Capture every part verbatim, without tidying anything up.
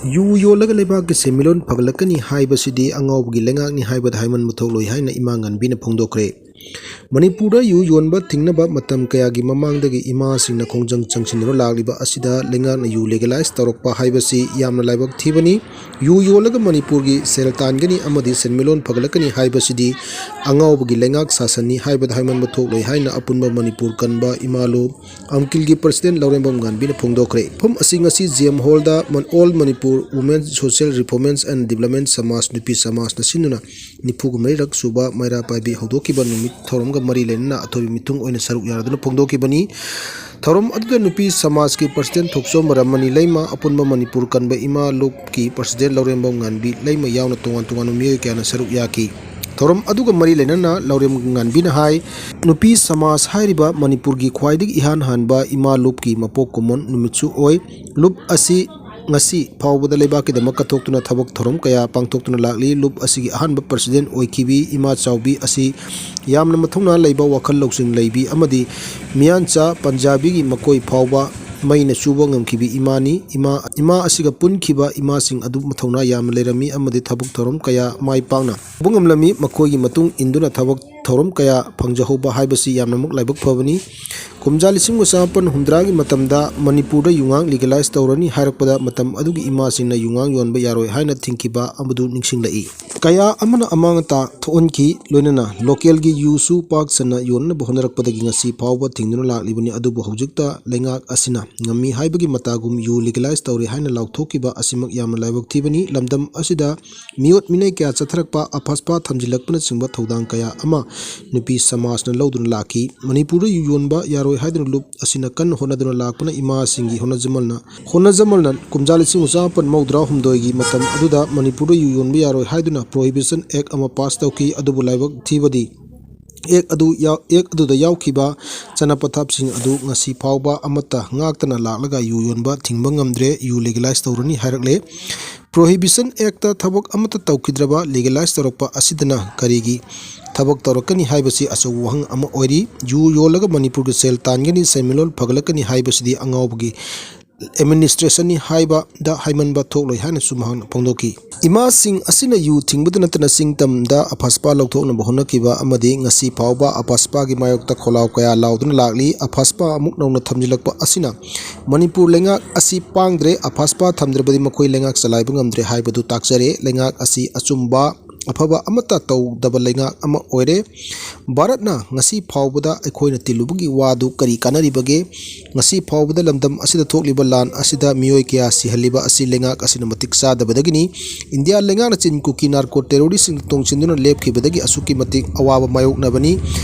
U ꯌꯣꯜꯂꯒ ꯂꯩꯕꯥꯛꯀꯤ ꯁꯦꯟꯃꯤꯠꯂꯣꯟ ꯐꯒꯠꯂꯛꯀꯅꯤ ꯍꯥꯏꯕꯁꯤꯗꯤ ꯑꯉꯥꯎꯕꯒꯤ ꯂꯩꯉꯥꯛꯅꯤ ꯍꯥꯏꯕꯗ ꯍꯥꯏꯃꯟꯕ ꯊꯣꯛꯂꯣꯏ ꯍꯥꯏꯅ ꯏꯃꯥ ꯉꯥꯟꯕꯤꯅ ꯐꯣꯡꯗꯣꯛꯈ꯭ꯔꯦ꯫ ꯃꯅꯤꯄꯨꯔꯗ ꯌꯨ ꯌꯣꯟꯕ ꯊꯤꯡꯅꯕ ꯃꯇꯝ ꯀꯌꯥꯒꯤ ꯃꯃꯥꯡꯗꯒꯤ ꯏꯃꯥꯁꯤꯡꯅ ꯈꯣꯡꯖꯪ ꯆꯪꯁꯤꯟꯗꯨꯅ ꯂꯥꯛꯂꯤꯕ ꯑꯁꯤꯗ ꯂꯩꯉꯥꯛꯅ ꯌꯨ ꯂꯤꯒꯦꯂꯥꯏꯖ ꯇꯧꯔꯛꯄ ꯍꯥꯏꯕꯁꯤ ꯌꯥꯝꯅ ꯂꯥꯏꯕꯛ ꯊꯤꯕꯅꯤ꯫ ꯌꯨ ꯌꯣꯜꯂꯒ ꯃꯅꯤꯄꯨꯔꯒꯤ ꯁꯦꯜ ꯇꯥꯟꯒꯅꯤ ꯑꯃꯗꯤ ꯁꯦꯟꯃꯤꯠꯂꯣꯟ ꯐꯒꯠꯂꯛꯀꯅꯤ ꯍꯥꯏꯕꯁꯤꯗꯤ ꯑꯉꯥꯎꯕꯒꯤ ꯂꯩꯉꯥꯛ ꯁꯥꯁꯟꯅꯤ ꯍꯥꯏꯕꯗ ꯍꯥꯏꯃꯟꯕ ꯊꯣꯛꯂꯣꯏ ꯍꯥꯏꯅ ꯑꯄꯨꯟꯕ ꯃꯅꯤꯄꯨꯔ ꯀꯟꯕ ꯏꯃꯥ ꯂꯨꯞ ꯑꯝꯀꯤꯜꯒꯤ ꯄ꯭ꯔꯁꯤꯗꯦꯟ ꯂꯧꯔꯦꯝꯕꯝ ꯉꯥꯟꯕꯤꯅ ꯐꯣꯡꯗꯣꯛꯈ꯭ꯔꯦ꯫ ꯃꯐꯝ ꯑꯁꯤ ꯉꯁꯤ ꯖꯤ ꯑꯦꯝ ꯍꯣꯜꯗ ꯃꯟ-, all Manipur women social reformation and development ꯁꯃꯥꯖ ꯅꯨꯄꯤ ꯁꯃꯥꯖꯅ ꯁꯤꯟꯗꯨꯅ ꯅꯤꯐꯨꯒ ꯃꯔꯤꯔꯛ ꯁꯨꯕ ꯃꯩꯔꯥ ꯄꯥꯏꯕꯤ ꯍꯧꯗꯣꯛꯈꯤꯕ ꯅꯨꯃꯤꯠ ꯊꯧꯔꯝꯒ ꯃꯔꯤ ꯂꯩꯅꯅ ꯑꯊꯣꯏꯕ ꯃꯤꯊꯨꯡ ꯑꯣꯏꯅ ꯁꯔꯨꯛ ꯌꯥꯅꯗꯨꯅ ꯐꯣꯡꯗꯣꯛꯈꯤꯕꯅꯤ꯫ ꯊꯧꯔꯝ ꯑꯗꯨꯗ ꯅꯨꯄꯤ ꯁꯃꯥꯖꯀꯤ ꯄ꯭ꯔꯁꯤꯗꯦꯟ ꯊꯣꯛꯆꯣꯝ ꯔꯃꯅꯤ ꯂꯩꯃ, ꯑꯄꯨꯟꯕ ꯃꯅꯤꯄꯨꯔ ꯀꯟꯕ ꯏꯃꯥ ꯂꯨꯞꯀꯤ ꯄ꯭ꯔꯁꯤꯗꯦꯟ ꯂꯧꯔꯦꯝꯕꯝ ꯉꯥꯟꯕꯤ ꯂꯩꯃ ꯌꯥꯎꯅ ꯇꯣꯉꯥꯟ ꯇꯣꯉꯥꯟꯕ ꯃꯤꯑꯣꯏ ꯀꯌꯥꯅ ꯁꯔꯨꯛ ꯌꯥꯈꯤ꯫ ꯊꯧꯔꯝ ꯑꯗꯨꯒ ꯃꯔꯤ ꯂꯩꯅꯅ ꯂꯧꯔꯦꯝ ꯉꯥꯟꯕꯤꯅ ꯍꯥꯏ, ꯅꯨꯄꯤ ꯁꯃꯥꯖ ꯍꯥꯏꯔꯤꯕ ꯃꯅꯤꯄꯨꯔꯒꯤ ꯈ꯭ꯋꯥꯏꯗꯒꯤ ꯏꯍꯥꯟ ꯍꯥꯟꯕ ꯏꯃꯥ ꯂꯨꯞꯀꯤ ꯃꯄꯣꯛ ꯀꯨꯝꯑꯣꯟ ꯅꯨꯃꯤꯠꯁꯨ ꯑꯣꯏ꯫ ꯂꯨꯞ ꯑꯁꯤ ꯉꯁꯤ ꯐꯥꯎꯕꯗ ꯂꯩꯕꯥꯛꯀꯤꯗꯃꯛ ꯀꯠꯊꯣꯛꯇꯨꯅ ꯊꯕꯛ ꯊꯧꯔꯝ ꯀꯌꯥ ꯄꯥꯡꯊꯣꯛꯇꯨꯅ ꯂꯥꯛꯂꯤ꯫ ꯂꯨꯞ ꯑꯁꯤꯒꯤ ꯑꯍꯥꯟꯕ ꯄ꯭ꯔꯁꯤꯗꯦꯟ ꯑꯣꯏꯈꯤꯕꯤ ꯏꯃꯥ ꯆꯥꯎꯕꯤ ꯑꯁꯤ ꯌꯥꯝꯅ ꯃꯊꯧꯅꯥ ꯂꯩꯕ, ꯋꯥꯈꯜ ꯂꯧꯁꯤꯡ ꯂꯩꯕꯤ ꯑꯃꯗꯤ ꯃꯤꯌꯥꯟꯆꯥ ꯄꯟꯖꯥꯕꯤꯒꯤ ꯃꯀꯣꯏ ꯐꯥꯎꯕ ꯃꯩꯅ ꯆꯨꯕ ꯉꯝꯈꯤꯕꯤ ꯏꯃꯥꯅꯤ꯫ ꯏꯃꯥ, ꯏꯃꯥ ꯑꯁꯤꯒ ꯄꯨꯟꯈꯤꯕ ꯏꯃꯥꯁꯤꯡ ꯑꯗꯨ ꯃꯊꯧꯅꯥ ꯌꯥꯝꯅ ꯂꯩꯔꯝꯃꯤ ꯑꯃꯗꯤ ꯊꯕꯛ ꯊꯧꯔꯝ ꯀꯌꯥ ꯃꯥꯏ ꯄꯥꯛꯅ ꯇꯧꯕ ꯉꯝꯂꯝꯃꯤ꯫ ꯃꯈꯣꯏꯒꯤ ꯃꯇꯨꯡ ꯏꯟꯗꯨꯅ ꯊꯕꯛ ꯊꯧꯔꯝ ꯀꯌꯥ ꯐꯪꯖꯍꯧꯕ ꯍꯥꯏꯕꯁꯤ ꯌꯥꯝꯅꯃꯛ ꯂꯥꯏꯕꯛ ꯐꯕꯅꯤ꯫ ꯀꯨꯝꯖꯥ ꯂꯤꯁꯤꯡ ꯑꯃ ꯆꯃꯥꯄꯟ ꯍꯨꯝꯗ꯭ꯔꯥꯒꯤ ꯃꯇꯝꯗ ꯃꯅꯤꯄꯨꯔꯗ ꯌꯨꯉꯥꯡ ꯂꯤꯒꯦꯂꯥꯏꯖ ꯇꯧꯔꯅꯤ ꯍꯥꯏꯔꯛꯄꯗ ꯃꯇꯝ ꯑꯗꯨꯒꯤ ꯏꯃꯥꯁꯤꯡꯅ ꯌꯨꯉꯥꯡ ꯌꯣꯟꯕ ꯌꯥꯔꯣꯏ ꯍꯥꯏꯅ ꯊꯤꯡꯈꯤꯕ ꯑꯃꯗꯨ ꯅꯤꯡꯁꯤꯡꯂꯛꯏ꯫ ꯀꯌꯥ ꯑꯃꯅ ꯑꯃꯥꯡ ꯑꯇꯥ ꯊꯣꯛꯍꯟꯈꯤ, ꯂꯣꯏꯅꯅ ꯂꯣꯀꯦꯜꯒꯤ ꯌꯨꯁꯨ ꯄꯥꯛ ꯁꯟꯅ ꯌꯣꯟꯅꯕ ꯍꯣꯠꯅꯔꯛꯄꯗꯒꯤ ꯉꯁꯤ ꯐꯥꯎꯕ ꯊꯤꯡꯗꯨꯅ ꯂꯥꯛꯂꯤꯕꯅꯤ꯫ ꯑꯗꯨꯕꯨ ꯍꯧꯖꯤꯛꯇ ꯂꯩꯉꯥꯛ ꯑꯁꯤꯅ ꯉꯝꯃꯤ ꯍꯥꯏꯕꯒꯤ ꯃꯇꯥꯒꯨꯝ ꯌꯨ ꯂꯤꯒꯦꯂꯥꯏꯖ ꯇꯧꯔꯦ ꯍꯥꯏꯅ ꯂꯥꯎꯊꯣꯛꯈꯤꯕ ꯑꯁꯤꯃꯛ ꯌꯥꯝꯅ ꯂꯥꯏꯕꯛ ꯊꯤꯕꯅꯤ꯫ ꯂꯝꯗꯝ ꯑꯁꯤꯗ ꯃꯤꯑꯣꯠ ꯃꯤꯅꯩ ꯀꯌꯥ ꯆꯠꯊꯔꯛꯄ, ꯑꯐꯁꯄꯥ ꯊꯝꯖꯤꯜꯂꯛꯄꯅꯆꯤꯡꯕ ꯊꯧꯗꯥꯡ ꯀꯌꯥ ꯑꯃ ꯅꯨꯄꯤ ꯁꯃꯥꯖꯅ ꯂꯧꯗꯨꯅ ꯂꯥꯛꯈꯤ꯫ ꯃꯅꯤꯄꯨꯔꯗ ꯌꯨ ꯌꯣꯟꯕ ꯌꯥꯔꯣꯏ ꯍꯥꯏꯗꯨꯅ ꯂꯨꯞ ꯑꯁꯤꯅ ꯀꯟꯅ ꯍꯣꯠꯅꯗꯨꯅ ꯂꯥꯛꯄꯅ ꯏꯃꯥꯁꯤꯡꯒꯤ ꯍꯣꯠꯅꯖꯃꯜꯅ, ꯍꯣꯠꯅꯖꯃꯜꯅ ꯀꯨꯝꯖꯥ ꯂꯤꯁꯤꯡ ꯑꯃ ꯆꯃꯥꯄꯟ ꯃꯧꯗ꯭ꯔꯥ ꯍꯨꯝꯗꯣꯏꯒꯤ ꯃꯇꯝ ꯑꯗꯨꯗ ꯃꯅꯤꯄꯨꯔꯗ ꯌꯨ ꯌꯣꯟꯕ ꯌꯥꯔꯣꯏ ꯍꯥꯏꯗꯨꯅ ꯄ꯭ꯔꯣꯍꯤꯕꯤꯁꯟ ꯑꯦꯛ ꯑꯃ ꯄꯥꯁ ꯇꯧꯈꯤ꯫ ꯑꯗꯨꯕꯨ ꯂꯥꯏꯕꯛ ꯊꯤꯕꯗꯤ ꯑꯦꯛ ꯑꯗꯨ ꯌꯥꯎ-, ꯑꯦꯛ ꯑꯗꯨꯗ ꯌꯥꯎꯈꯤꯕ ꯆꯠꯅ ꯄꯊꯥꯞꯁꯤꯡ ꯑꯗꯨ ꯉꯁꯤ ꯐꯥꯎꯕ ꯑꯃꯠꯇ ꯉꯥꯛꯇꯅ ꯂꯥꯛꯂꯒ ꯌꯨ ꯌꯣꯟꯕ ꯊꯤꯡꯕ ꯉꯝꯗ꯭ꯔꯦ, ꯌꯨ ꯂꯤꯒꯦꯂꯥꯏꯖ ꯇꯧꯔꯅꯤ ꯍꯥꯏꯔꯛꯂꯦ꯫ ꯄ꯭ꯔꯣꯍꯤꯕꯤꯁꯟ ꯑꯦꯛꯇ ꯊꯕꯛ ꯑꯃꯠꯇ ꯇꯧꯈꯤꯗ꯭ꯔꯕ ꯂꯤꯒꯦꯂꯥꯏꯖ ꯇꯧꯔꯛꯄ ꯑꯁꯤꯗꯅ ꯀꯔꯤꯒꯤ ꯊꯕꯛ ꯇꯧꯔꯛꯀꯅꯤ ꯍꯥꯏꯕꯁꯤ ꯑꯆꯧꯕ ꯋꯥꯍꯪ ꯑꯃ ꯑꯣꯏꯔꯤ꯫ ꯌꯨ ꯌꯣꯜꯂꯒ ꯃꯅꯤꯄꯨꯔꯒꯤ ꯁꯦꯜ ꯇꯥꯟꯒꯅꯤ, ꯁꯦꯟꯃꯤꯠꯂꯣꯟ ꯐꯒꯠꯂꯛꯀꯅꯤ ꯍꯥꯏꯕꯁꯤꯗꯤ ꯑꯉꯥꯎꯕꯒꯤ ꯑꯦꯗꯃꯤꯅꯤꯁꯇ꯭ꯔꯦꯁꯟꯅꯤ ꯍꯥꯏꯕꯗ ꯍꯥꯏꯃꯟꯕ ꯊꯣꯛꯂꯣꯏ ꯍꯥꯏꯅꯁꯨ ꯃꯍꯥꯛꯅ ꯐꯣꯡꯗꯣꯛꯈꯤ꯫ ꯏꯃꯥꯁꯤꯡ ꯑꯁꯤꯅ ꯌꯨ ꯊꯤꯡꯕꯗ ꯅꯠꯇꯅ ꯆꯤꯡ ꯇꯝꯗ ꯑꯐꯥꯁꯄꯥ ꯂꯧꯊꯣꯛꯅꯕ ꯍꯣꯠꯅꯈꯤꯕ ꯑꯃꯗꯤ ꯉꯁꯤ ꯐꯥꯎꯕ ꯑꯐꯥꯁꯄꯥꯒꯤ ꯃꯥꯌꯣꯛꯇ ꯈꯣꯜꯂꯥꯎ ꯀꯌꯥ ꯂꯥꯎꯗꯨꯅ ꯂꯥꯛꯂꯤ꯫ ꯑꯐꯥꯁꯄꯥ ꯑꯃꯨꯛ ꯅꯧꯅ ꯊꯝꯖꯤꯜꯂꯛꯄ ꯑꯁꯤꯅ ꯃꯅꯤꯄꯨꯔ ꯂꯩꯉꯥꯛ ꯑꯁꯤ ꯄꯥꯡꯗ꯭ꯔꯦ, ꯑꯐꯥꯁꯄꯥ ꯊꯝꯗ꯭ꯔꯕꯗꯤ ꯃꯈꯣꯏ ꯂꯩꯉꯥꯛ ꯆꯂꯥꯏꯕ ꯉꯝꯗ꯭ꯔꯦ ꯍꯥꯏꯕꯗꯨ ꯇꯥꯛꯆꯔꯦ꯫ ꯂꯩꯉꯥꯛ ꯑꯁꯤ ꯑꯆꯨꯝꯕ ꯑꯐꯕ ꯑꯃꯠꯇ ꯇꯧꯗꯕ ꯂꯩꯉꯥꯛ ꯑꯃ ꯑꯣꯏꯔꯦ꯫ ꯚꯥꯔꯠꯅ ꯉꯁꯤ ꯐꯥꯎꯕꯗ ꯑꯩꯈꯣꯏꯅ ꯇꯤꯜꯂꯨꯕꯒꯤ ꯋꯥꯗꯨ ꯀꯔꯤ ꯀꯥꯟꯅꯔꯤꯕꯒꯦ? ꯉꯁꯤ ꯐꯥꯎꯕꯗ ꯂꯝꯗꯝ ꯑꯁꯤꯗ ꯊꯣꯛꯂꯤꯕ ꯂꯥꯟ ꯑꯁꯤꯗ ꯃꯤꯑꯣꯏ ꯀꯌꯥ ꯁꯤꯍꯜꯂꯤꯕ ꯑꯁꯤ ꯂꯩꯉꯥꯛ ꯑꯁꯤꯅ ꯃꯇꯤꯛ ꯆꯥꯗꯕꯗꯒꯤꯅꯤ꯫ ꯏꯟꯗꯤꯌꯥ ꯂꯩꯉꯥꯛꯅ ꯆꯤꯟ ꯀꯨꯀꯤ ꯅꯥꯔꯀꯣ ꯇꯦꯔꯣꯔꯤꯁꯁꯤꯡꯗ ꯇꯣꯡꯁꯤꯟꯗꯨꯅ ꯂꯦꯞꯈꯤꯕꯗꯒꯤ ꯑꯁꯨꯛꯀꯤ ꯃꯇꯤꯛ ꯑꯋꯥꯕ ꯃꯥꯌꯣꯛꯅꯕꯅꯤ꯫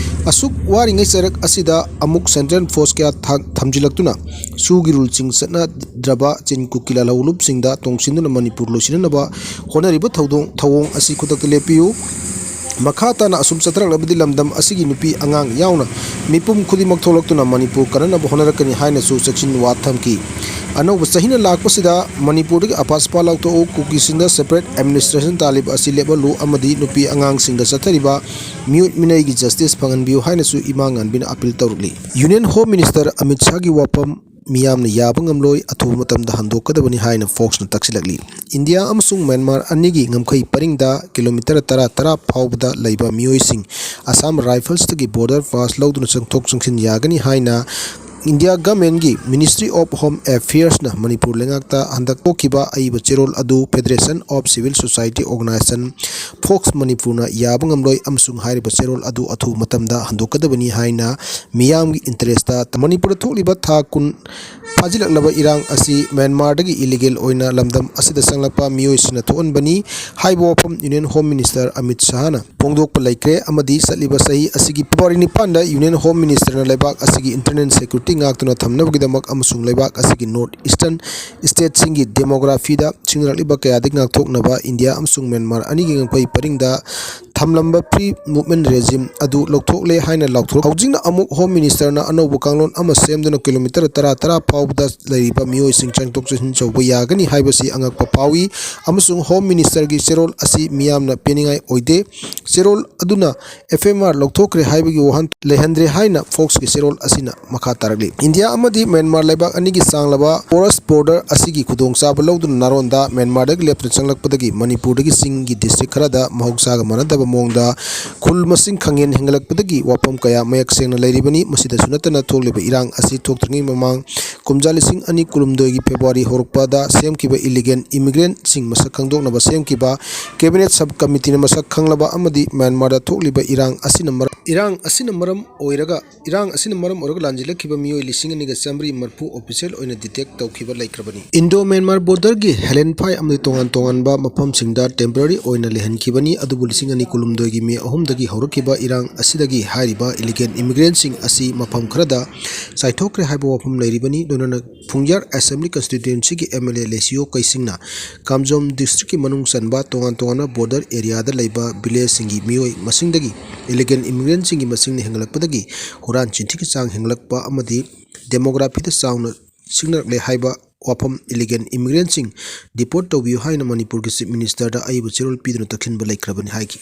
ꯑꯁꯨꯛ ꯋꯥꯔꯤꯉꯩ ꯆꯩꯔꯛ ꯑꯁꯤꯗ ꯑꯃꯨꯛ ꯁꯦꯟꯇ꯭ꯔꯦꯜ ꯐꯣꯔꯁ ꯀꯌꯥ ꯊꯥ-, ꯊꯝꯖꯤꯜꯂꯛꯇꯨꯅ ꯁꯨꯒꯤ ꯔꯨꯜꯁꯤꯡ ꯆꯠꯅꯗ꯭ꯔꯕ ꯆꯤꯟ ꯀꯨꯀꯤ ꯂꯥꯜꯍꯧꯂꯨꯞꯁꯤꯡꯗ ꯇꯣꯡꯁꯤꯟꯗꯨꯅ ꯃꯅꯤꯄꯨꯔ ꯂꯣꯏꯁꯤꯟꯅꯅꯕ ꯍꯣꯠꯅꯔꯤꯕ ꯊꯧꯗꯣꯡ, ꯊꯧꯑꯣꯡ ꯑꯁꯤ ꯈꯨꯗꯛꯇ ꯂꯦꯞꯄꯤꯌꯨ꯫ ꯃꯈꯥ ꯇꯥꯅ ꯑꯁꯨꯝ ꯆꯠꯊꯔꯛꯂꯕꯗꯤ ꯂꯝꯗꯝ ꯑꯁꯤꯒꯤ ꯅꯨꯄꯤ ꯑꯉꯥꯡ ꯌꯥꯎꯅ ꯃꯤꯄꯨꯝ ꯈꯨꯗꯤꯡꯃꯛ ꯊꯣꯛꯂꯛꯇꯨꯅ ꯃꯅꯤꯄꯨꯔ ꯀꯟꯅꯅꯕ ꯍꯣꯠꯅꯔꯛꯀꯅꯤ ꯍꯥꯏꯅꯁꯨ ꯆꯦꯛꯁꯤꯟ ꯋꯥ ꯊꯝꯈꯤ꯫ ꯑꯅꯧꯕ ꯆꯍꯤꯅ ꯂꯥꯛꯄꯁꯤꯗ ꯃꯅꯤꯄꯨꯔꯗꯒꯤ ꯑꯐꯥꯁꯄꯥ ꯂꯧꯊꯣꯛꯎ, ꯀꯨꯀꯤꯁꯤꯡꯗ ꯁꯦꯄꯔꯦꯠ ꯑꯦꯗꯃꯤꯅꯤꯁꯇ꯭ꯔꯦꯁꯟ ꯇꯥꯜꯂꯤꯕ ꯑꯁꯤ ꯂꯦꯞꯍꯜꯂꯨ ꯑꯃꯗꯤ ꯅꯨꯄꯤ ꯑꯉꯥꯡꯁꯤꯡꯗ ꯆꯠꯊꯔꯤꯕ ꯃꯤꯑꯣꯠ ꯃꯤꯅꯩꯒꯤ ꯖꯁꯇꯤꯁ ꯐꯪꯍꯟꯕꯤꯌꯨ ꯍꯥꯏꯅꯁꯨ ꯏꯃꯥ ꯉꯥꯟꯕꯤꯅ ꯑꯄꯤꯜ ꯇꯧꯔꯛꯂꯤ꯫ ꯌꯨꯅꯤꯌꯟ ꯍꯣꯝ ꯃꯤꯅꯤꯁꯇꯔ ꯑꯃꯤꯠ ꯁꯥꯍꯒꯤ ꯋꯥꯐꯝ ꯃꯤꯌꯥꯝꯅ ꯌꯥꯕ ꯉꯝꯂꯣꯏ, ꯑꯊꯨꯕ ꯃꯇꯝꯗ ꯍꯟꯗꯣꯛꯀꯗꯕꯅꯤ ꯍꯥꯏꯅ ꯐꯣꯛꯁꯅ ꯇꯛꯁꯤꯜꯂꯛꯂꯤ꯫ ꯏꯟꯗꯤꯌꯥ ꯑꯃꯁꯨꯡ ꯃ꯭ꯌꯥꯟꯃꯥꯔ ꯑꯅꯤꯒꯤ ꯉꯝꯈꯩ ꯄꯔꯤꯡꯗ ꯀꯤꯂꯣꯃꯤꯇꯔ ꯇꯔꯥ, ꯇꯔꯥ ꯐꯥꯎꯕꯗ ꯂꯩꯕ ꯃꯤꯑꯣꯏꯁꯤꯡ ꯑꯁꯥꯝ ꯔꯥꯏꯐꯜꯁꯇꯒꯤ ꯕꯣꯔꯗꯔ ꯄꯥꯁ ꯂꯧꯗꯨꯅ ꯆꯪꯊꯣꯛ ꯆꯪꯁꯤꯟ ꯌꯥꯒꯅꯤ ꯍꯥꯏꯅ ꯏꯟꯗꯤꯌꯥ ꯒꯚꯔꯟꯃꯦꯟꯠꯀꯤ ꯃꯤꯅꯤꯁꯇ꯭ꯔꯤ ꯑꯣꯐ ꯍꯣꯝ ꯑꯦꯐꯤꯌꯔꯁꯅ ꯃꯅꯤꯄꯨꯔ ꯂꯩꯉꯥꯛꯇ ꯍꯟꯗꯛ ꯊꯣꯛꯈꯤꯕ ꯑꯏꯕ ꯆꯦꯔꯣꯜ ꯑꯗꯨ federation of civil society organization, FOCS, ꯃꯅꯤꯄꯨꯔꯅ ꯌꯥꯕ ꯉꯝꯂꯣꯏ ꯑꯃꯁꯨꯡ ꯍꯥꯏꯔꯤꯕ ꯆꯦꯔꯣꯜ ꯑꯗꯨ ꯑꯊꯨꯕ ꯃꯇꯝꯗ ꯍꯟꯗꯣꯛꯀꯗꯕꯅꯤ ꯍꯥꯏꯅ ꯃꯤꯌꯥꯝꯒꯤ ꯏꯟꯇꯔꯦꯁꯇ ꯃꯅꯤꯄꯨꯔꯗ ꯊꯣꯛꯂꯤꯕ ꯊꯥ ꯀꯨꯟ ꯐꯥꯖꯤꯜꯂꯛꯂꯕ ꯏꯔꯥꯡ ꯑꯁꯤ ꯃ꯭ꯌꯥꯟꯃꯥꯔꯗꯒꯤ ꯏꯂꯤꯒꯦꯜ ꯑꯣꯏꯅ ꯂꯝꯗꯝ ꯑꯁꯤꯗ ꯆꯪꯂꯛꯄ ꯃꯤꯑꯣꯏꯁꯤꯡꯅ ꯊꯣꯛꯍꯟꯕꯅꯤ ꯍꯥꯏꯕ ꯋꯥꯐꯝ ꯌꯨꯅꯤꯌꯟ ꯍꯣꯝ ꯃꯤꯅꯤꯁꯇꯔ ꯑꯃꯤꯠ ꯁꯥꯍꯅ ꯐꯣꯡꯗꯣꯛꯄ ꯂꯩꯈ꯭ꯔꯦ꯫ ꯑꯃꯗꯤ ꯆꯠꯂꯤꯕ ꯆꯍꯤ ꯑꯁꯤꯒꯤ ꯐꯦꯕ꯭ꯔꯨꯋꯥꯔꯤ ꯅꯤꯄꯥꯟꯗ ꯌꯨꯅꯤꯌꯟ ꯍꯣꯝ ꯃꯤꯅꯤꯁꯇꯔꯅ ꯂꯩꯕꯥꯛ ꯑꯁꯤꯒꯤ ꯏꯟꯇꯔꯅꯦꯜ ꯁꯦꯀ꯭ꯌꯨꯔꯤꯇꯤ ꯉꯥꯛꯇꯨꯅ ꯊꯝꯅꯕꯒꯤꯗꯃꯛ ꯑꯃꯁꯨꯡ ꯂꯩꯕꯥꯛ ꯑꯁꯤꯒꯤ ꯅꯣꯔꯠ ꯏꯁꯇꯔꯟ ꯁ꯭ꯇꯦꯠꯁꯤꯡꯒꯤ ꯗꯦꯃꯣꯒ꯭ꯔꯥꯐꯤꯗ ꯁꯤꯡꯅꯔꯛꯂꯤꯕ ꯀꯌꯥꯗꯒꯤ ꯉꯥꯛꯊꯣꯛꯅꯕ ꯏꯟꯗꯤꯌꯥ ꯑꯃꯁꯨꯡ ꯃ꯭ꯌꯥꯟꯃꯥꯔ ꯑꯅꯤꯒꯤ ꯉꯝꯈꯩ ꯄꯔꯤꯡꯗ ꯊꯝꯂꯝꯕ ꯐ꯭ꯔꯤ ꯃꯨꯚꯃꯦꯟꯠ ꯔꯦꯖꯤꯝ ꯑꯗꯨ ꯂꯧꯊꯣꯛꯂꯦ ꯍꯥꯏꯅ ꯂꯥꯎꯊꯣꯔꯛ-, ꯍꯧꯖꯤꯛꯅ ꯑꯃꯨꯛ ꯍꯣꯝ ꯃꯤꯅꯤꯁꯇꯔꯅ ꯑꯅꯧꯕ ꯀꯥꯡꯂꯣꯟ ꯑꯃ ꯁꯦꯝꯗꯨꯅ ꯀꯤꯂꯣꯃꯤꯇꯔ ꯇꯔꯥ, ꯇꯔꯥ ꯐꯥꯎꯕꯗ ꯂꯩꯔꯤꯕ ꯃꯤꯑꯣꯏꯁꯤꯡ ꯆꯪꯊꯣꯛ ꯆꯪꯁꯤꯟ ꯇꯧꯕ ꯌꯥꯒꯅꯤ ꯍꯥꯏꯕꯁꯤ ꯑꯉꯛꯄ ꯐꯥꯎꯏ ꯑꯃꯁꯨꯡ ꯍꯣꯝ ꯃꯤꯅꯤꯁꯇꯔꯒꯤ ꯆꯦꯔꯣꯜ ꯑꯁꯤ ꯃꯤꯌꯥꯝꯅ ꯄꯦꯟꯅꯤꯡꯉꯥꯏ ꯑꯣꯏꯗꯦ꯫ ꯆꯦꯔꯣꯜ ꯑꯗꯨꯅ ꯑꯦꯐ ꯑꯦꯝ ꯑꯥꯔ ꯂꯧꯊꯣꯛꯈ꯭ꯔꯦ ꯍꯥꯏꯕꯒꯤ ꯋꯥꯍꯟ ꯂꯩꯍꯟꯗ꯭ꯔꯦ ꯍꯥꯏꯅ ꯐꯣꯛꯁꯀꯤ ꯆꯦꯔꯣꯜ ꯑꯁꯤꯅ ꯃꯈꯥ ꯇꯥꯔꯛꯂꯤ꯫ ꯏꯟꯗꯤꯌꯥ ꯑꯃꯗꯤ ꯃ꯭ꯌꯥꯟꯃꯥꯔ ꯂꯩꯕꯥꯛ ꯑꯅꯤꯒꯤ ꯁꯥꯡꯂꯕ porous border ꯑꯁꯤꯒꯤ ꯈꯨꯗꯣꯡꯆꯥꯕ ꯂꯧꯗꯨꯅ ꯅꯥꯔꯣꯟꯗ ꯃ꯭ꯌꯥꯟꯃꯥꯔꯗꯒꯤ ꯂꯦꯞꯇꯅ ꯆꯪꯂꯛꯄꯗꯒꯤ ꯃꯅꯤꯄꯨꯔꯗꯒꯤ ꯆꯤꯡꯒꯤ district ꯈꯔꯗ ꯃꯍꯧꯁꯥꯒ ꯃꯥꯟꯅꯗꯕ ꯃꯑꯣꯡꯗ ꯈꯨꯜ ꯃꯁꯤꯡ ꯈꯪꯍꯦꯟ ꯍꯦꯟꯒꯠꯂꯛꯄꯗꯒꯤ ꯋꯥꯐꯝ ꯀꯌꯥ ꯃꯌꯦꯛ ꯁꯦꯡꯅ ꯂꯩꯔꯤꯕꯅꯤ꯫ ꯃꯁꯤꯗꯁꯨ ꯅꯠꯇꯅ ꯊꯣꯛꯂꯤꯕ ꯏꯔꯥꯡ ꯑꯁꯤ ꯊꯣꯛꯇ꯭ꯔꯤꯉꯩ ꯃꯃꯥꯡ ꯀꯨꯝꯖꯥ ꯂꯤꯁꯤꯡ ꯑꯅꯤ ꯀꯨꯟꯍꯨꯝꯗꯣꯏꯒꯤ February ꯍꯧꯔꯛꯄꯗ ꯁꯦꯝꯈꯤꯕ illegal immigrantꯁꯤꯡ ꯃꯁꯛ ꯈꯪꯗꯣꯛꯅꯕ ꯁꯦꯝꯈꯤꯕ cabinet sub committeeꯅ ꯃꯁꯛ ꯈꯪꯂꯕ ꯑꯃꯗꯤ ꯃ꯭ꯌꯥꯟꯃꯥꯔꯗ ꯊꯣꯛꯂꯤꯕ ꯏꯔꯥꯡ ꯑꯁꯤꯅ ꯃꯔꯝ, ꯏꯔꯥꯡ ꯑꯁꯤꯅ ꯃꯔꯝ ꯑꯣꯏꯔꯒ ꯏꯔꯥꯡ ꯑꯁꯤꯅ ꯃꯔꯝ ꯑꯣꯏꯔꯒ ꯂꯥꯟꯖꯦꯜꯂꯛꯈꯤꯕ ꯃꯤꯑꯣꯏ ꯂꯤꯁꯤꯡ ꯑꯅꯤꯒ ꯆꯥꯃꯔꯤ ꯃꯔꯤꯐꯨ official ꯑꯣꯏꯅ detect ꯇꯧꯈꯤꯕ ꯂꯩꯈ꯭ꯔꯕꯅꯤ꯫ Indo Myanmar borderꯒꯤ ꯍꯦꯂꯦꯟꯐꯥꯏ ꯑꯃꯗꯤ ꯇꯣꯉꯥꯟ ꯇꯣꯉꯥꯟꯕ ꯃꯐꯝꯁꯤꯡꯗ temporary ꯑꯣꯏꯅ ꯂꯩꯍꯟꯈꯤꯕꯅꯤ, ꯑꯗꯨꯕꯨ ꯂꯤꯁꯤꯡ ꯑꯅꯤ ꯀꯨꯟꯍꯨꯝꯗꯣꯏꯒꯤ May ꯑꯍꯨꯝꯗꯒꯤ ꯍꯧꯔꯛꯈꯤꯕ ꯏꯔꯥꯡ ꯑꯁꯤꯗꯒꯤ ꯍꯥꯏꯔꯤꯕ illegal immigrantꯁꯤꯡ ꯑꯁꯤ ꯃꯐꯝ ꯈꯔꯗ ꯆꯥꯏꯊꯣꯛꯈ꯭ꯔꯦ ꯍꯥꯏꯕ ꯋꯥꯐꯝ ꯂꯩꯔꯤꯕꯅꯤ꯫ ꯂꯣꯏꯅꯅ ꯐꯨꯡꯌꯥꯔ Assembly Constituencyꯒꯤ MLA ꯂꯦꯁꯤꯌꯣ ꯀꯩꯁꯤꯡꯅ ꯀꯥꯝꯖꯣꯝ districtꯀꯤ ꯃꯅꯨꯡ ꯆꯟꯕ ꯇꯣꯉꯥꯟ ꯇꯣꯉꯥꯟꯕ border areaꯗ ꯂꯩꯕ villageꯁꯤꯡꯒꯤ ꯃꯤꯑꯣꯏ ꯃꯁꯤꯡꯗꯒꯤ illegal immigrantꯁꯤꯡꯒꯤ ꯃꯁꯤꯡꯅ ꯍꯦꯟꯒꯠꯂꯛꯄꯗꯒꯤ ꯍꯨꯔꯥꯟ ꯆꯤꯟꯊꯤꯒꯤ ꯆꯥꯡ ꯍꯦꯟꯒꯠꯂꯛꯄ ꯑꯃꯗꯤ demographyꯗ ꯆꯥꯎꯅ ꯁꯤꯡꯅꯔꯛꯂꯦ ꯍꯥꯏꯕ ꯋꯥꯐꯝ, illegal immigrantꯁꯤꯡ deport ꯇꯧꯕꯤꯌꯨ ꯍꯥꯏꯅ ꯃꯅꯤꯄꯨꯔꯒꯤ Chief Ministerꯗ ꯑꯏꯕ ꯆꯦꯔꯣꯜ ꯄꯤꯗꯨꯅ ꯇꯛꯁꯤꯟꯕ ꯂꯩꯈ꯭ꯔꯕꯅꯤ ꯍꯥꯏꯈꯤ꯫